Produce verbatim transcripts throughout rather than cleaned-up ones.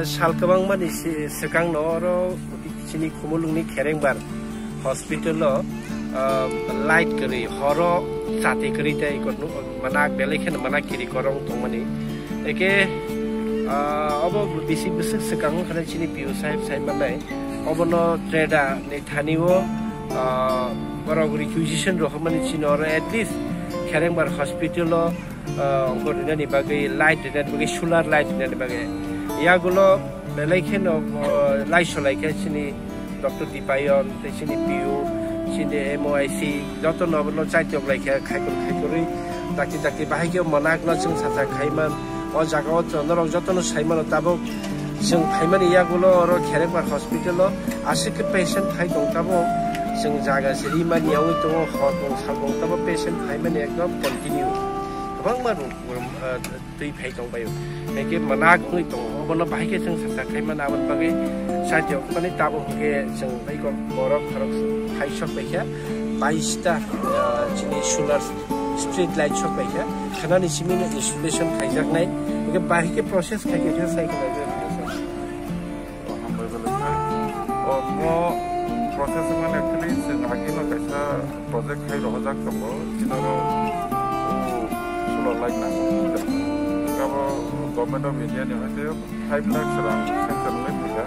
Sal kwbangmani si-, swkangno oro chini Khumulwngni Kherengbar hospital-o, ah, light kwrwi, horo chati kwrwi tei ikot nuk-, manak belai kheno manak kiri korong tongmani. Eke, ah, obo bisi bwswk swkang wngkha chini P O sahib sai manai. Obono treda ni thani-o, ah, borok requisition rohormani chini oro at least Kherengbar hospital-o, ah, ongkor rinani bagwi, light rinani bagwi, solar light rinani bagwi. Yagulo belai kheno, ah, laiso laikha chini Doctor Dipayon, tei chini P O, chini M O I C, joto no abono chaitiyok laikha, khaikur khaikurwi, dakti dakti bahai khe mwnakno chwng sacha khaiman. O jaga o to norok jotono sai mano tabuk. Chwng phaimani yagulo oro Kherengbar hospital-o aswk khe patient phai tong tabuk. Chwng jaga se rimani yaui tongo, hor tong sal tong tabuk patient phaimani ekdom continue. Kwbangma rok, ah, twi phai tong baio. Hingke mwnaknwi tongo. Obono bahai khe chwng sacha khaimani aboni bagwi sati okmani tabuk hingke chwng bai kok borok khorok phai sok baikha. Baista, ah, chini solar street light sok paikha, khanani simi no installation khaijaknai, hingke bahai khe process khai khe sai khe. O, hambai belai kha. O, mo process mane actually chwng agino kaisa project khai rohojak tongo, chinaro, o, solar light nango. Abo Government of India ni hoite five lakh rang sanction wngwi phaikha.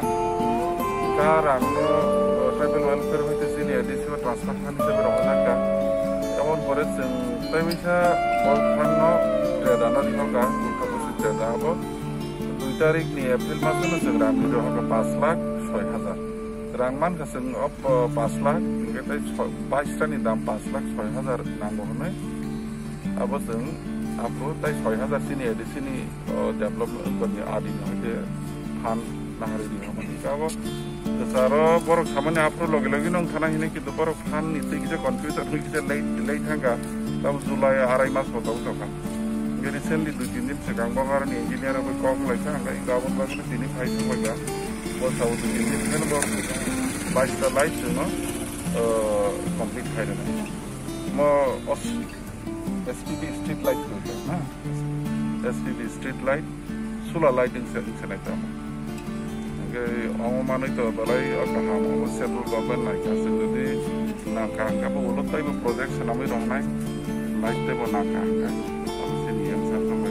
Ka rangno, uh, tribal welfare hoite chini A D C o transfer khan hisabe rohorjakha. Emon pore chwng tei misa bol thanno trade ano rihorkha, ulka busi trade abo dui tarik ni April maso no chwng rang rohorkha panch lakh soi hajar. Rang mankha chwng o, uh, panch lakh, hingke tei soi-, bais ta ni dam panch lakh soi hajar nango hwnwi. Abo chwng aphuru tei soi hajar chini A D C ni, o, development wngkha ni adi ni hoite phan nahari di hamani. Abo kwcharo borok samani aphuru logi logi nong thana hini kintu borok phan ni twi kisa computer twi kisa late, late thangkha. Tamo July arai mas bo tong tongkha. Hingke recently dui tin din swkang bo aroni engineer abo kok lai kha, hingke abo bagwi tini phai thangbaikha. Bo sao dui tin din pheno bo bais ta light chwngno, o, complete khai rwnai. Mo os-, S P B street light hoite, ha? S P B street light, solar lighting se, se nai tamo. Hingke omo manwi to belai o kaham, omo central government nai kha, se jodi nang kaham kha, bo ulo taibo project swnamwi rwnai, light taibo nang kaham kha. Omo sini yang sa tamo.